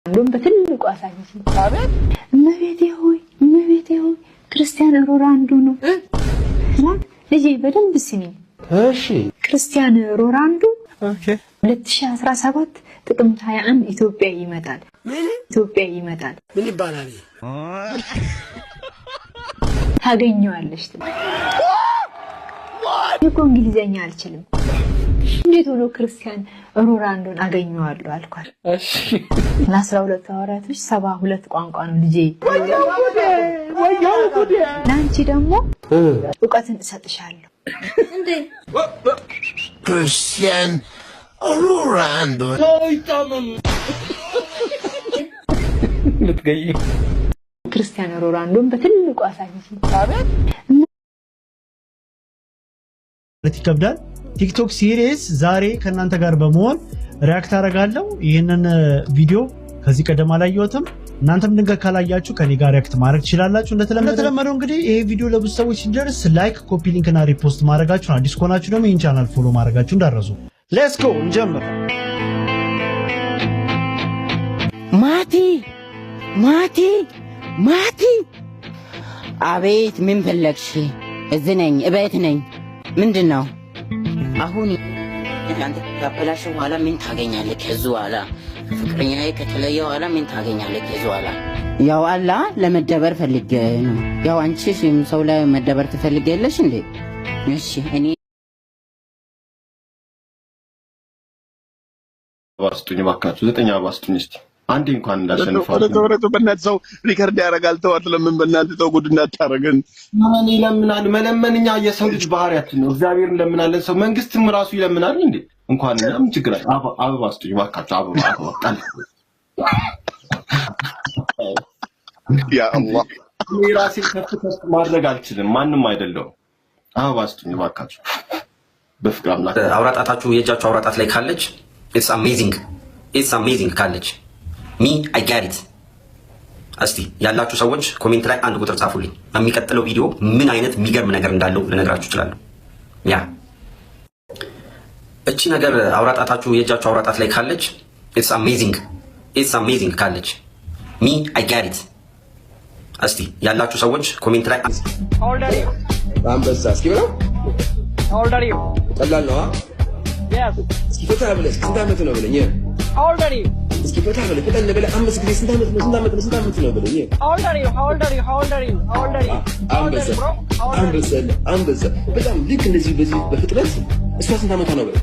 እንደውም በትልቁ አሳየችኝ። እመቤቴ ሆይ፣ እመቤቴ ሆይ፣ ክርስቲያን ሮናልዶ ነው። ልጄ በደንብ ስሚ። እሺ። ክርስቲያን ሮናልዶ 2017 ጥቅምት 21 ኢትዮጵያ ይመጣል። ኢትዮጵያ ይመጣል። ምን ይባላል? ታገኘዋለሽ። እኮ እንግሊዘኛ አልችልም። እንዴት ሆኖ ክርስቲያን ሮናልዶን አገኘዋለሁ አልኳት። ለ12 ሐዋርያቶች 72 ቋንቋ ነው ልጄ። ለአንቺ ደግሞ እውቀትን እሰጥሻለሁ። ክርስቲያን ሮናልዶ። ልትገይ። ክርስቲያን ሮናልዶን በትልቁ አሳየችኝ። ማለት ይከብዳል። ቲክቶክ series ዛሬ ከእናንተ ጋር በመሆን react አደርጋለሁ። ይህንን ቪዲዮ ከዚህ ቀደም አላየሁትም። እናንተም ድንገት ካላያችሁ ከኔ ጋር react ማድረግ ትችላላችሁ። እንደተለመደው እንግዲህ ይሄ ቪዲዮ ለብዙ ሰዎች ሲደርስ like፣ copy link እና repost ማድረጋችሁን፣ አዲስ ከሆናችሁ ደግሞ ይህን channel follow ማድረጋችሁ እንዳትረሱ። Let's go፣ እንጀምር። ማቲ፣ ማቲ፣ ማቲ! አቤት፣ ምን ፈለግሽ? እዚህ ነኝ፣ እቤት ነኝ። ምንድን ነው አሁን? አንተ ካበላሽ በኋላ ምን ታገኛለህ? ከዚህ በኋላ ፍቅረኛዬ ከተለየ በኋላ ምን ታገኛለህ? ከዚህ በኋላ ያው አላ ለመደበር ፈልጌ ነው። ያው አንቺ ሰው ላይ መደበር ትፈልጊያለሽ እንዴ? እሺ እኔ አበባ ስጡኝ እባካችሁ፣ 9 አበባ ስጡኝ እስኪ አንዴ እንኳን እንዳሸንፈው። በእናትህ ሰው record ያደርጋል። ተው አትለምን። በእናትህ ተው፣ ጉድ እንዳታረገን። ምን ይለምናል? መለመን እኛ የሰው ልጅ ባህሪያችን ነው። እግዚአብሔር እንለምናለን። ሰው መንግስትም ራሱ ይለምናል እንዴ? እንኳን እኛ ምን ችግር አለ? አበባ ስጡኝ እባካችሁ፣ አበባ፣ አበባ ጣል። ያ አላህ። እኔ ራሴን ከፍ ከፍ ማድረግ አልችልም። ማንም አይደለሁም። አበባ ስጡኝ እባካችሁ፣ በፍቅር አምላክ። አውራጣታችሁ የእጃችሁ አውራጣት ላይ ካለች it's amazing፣ it's amazing ካለች me I got it። እስቲ ያላችሁ ሰዎች comment ላይ አንድ ቁጥር ጻፉልኝ። በሚቀጥለው ቪዲዮ ምን አይነት የሚገርም ነገር እንዳለው ልነግራችሁ እችላለሁ። Yeah፣ እቺ ነገር አውራጣታችሁ የእጃችሁ አውራጣት ላይ ካለች it's amazing፣ it's amazing ካለች me I got it። እስቲ ያላችሁ ሰዎች comment ላይ አንበሳ እስኪ ብለው። ቀላል ነው። እስኪ ፈታ ብለህ ስንት ዓመት ነው ብለኝ። እስኪ ፈታ ብለህ ፈጠን ብለህ አምስት ጊዜ ስንት ዓመት ነው፣ ስንት ዓመት ነው፣ ስንት ዓመት ነው ብለኝ። አንበሳ፣ አንበሳ፣ አንበሳ። በጣም ልክ እንደዚህ በዚህ በፍጥነት እሷ ስንት ዓመቷ ነው ብለህ።